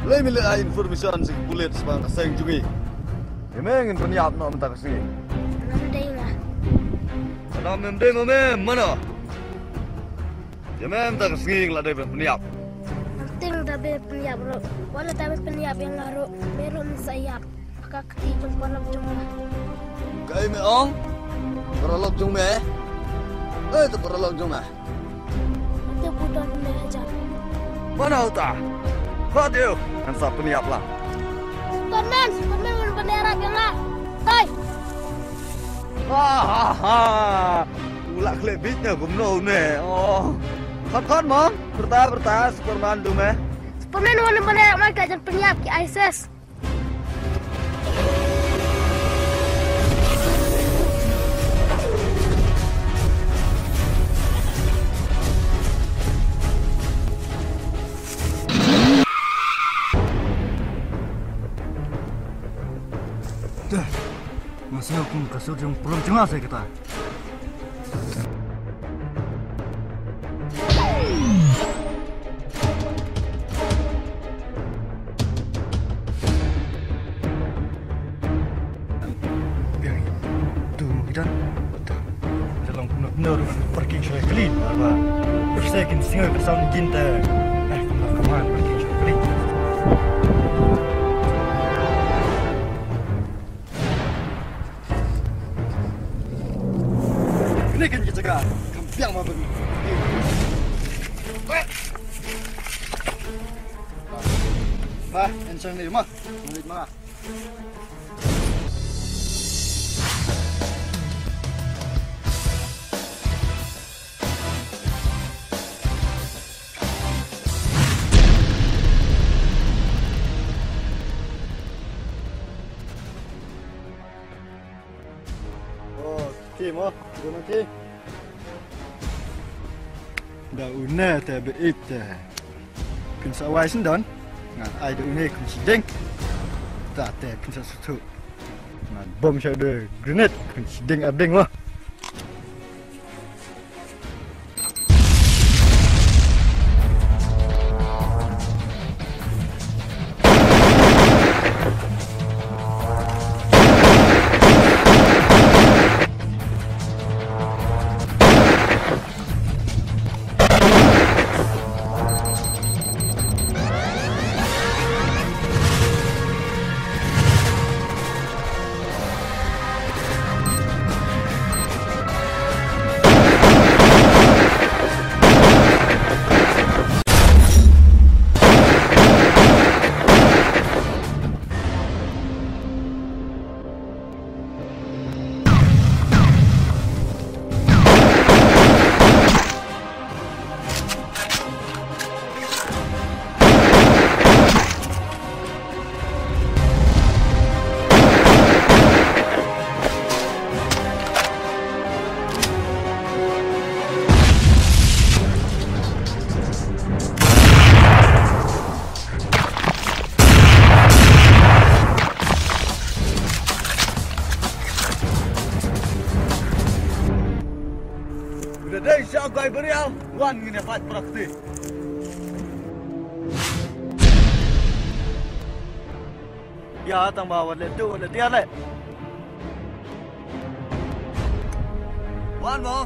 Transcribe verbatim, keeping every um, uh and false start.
Lei me leh ai information sha ki pulit shaphang ka seng jong ngi. Ïa me ngin pynïap noh mynta ka sngi. Ngam dei nga. Lada mem dei ma me, mano? Ïa me mynta ka sngi nga la dei ban pynïap. Ngam tieng da me pynïap ruh. Wat la da me pynïap ïa nga ruh, me ruh men sa ïap. Ka kti jong paralok jong nga. Kaei me ong? Paralok jong me? Ei, to paralok jong nga. Ate pudon me hajar. Mano uta? Khot ïa u. Ngan sa pynïap lang. Superman, Superman, wan pynïap ïa nga. Tai. Ha ha ha. U la khleh bit ne kumno ne. Oh. Khot khot mo. Pyrta pyrta Superman jong me. Superman wan pynïap ïa nga, ka jan pynïap ki ISIS. Dah, masih aku kasut yang pulang jengah saya kata. Biang tu mo kita. Dalam kumno kumno parking sha kali. Ba. Bersih kin singa ka sound jin ta. Eh, kumno kumno parking sha kali. Kane kan ka jaka kam biang ma bagi. Ba, en sang ni ma. Mulik ma. Oh, ti mo, guna ti. Da une te be ip te. Phin sa wai sendon. Ngan ai da une khun shideng. Da te phin sa sutu. Ngan bom sha de grenade khun shideng ardeng mo. Uda dei sha kai berial, wan ngin ïa fight praktis. Ïa tang ba wat leh tu, wat leh tiar leh. Wan mo.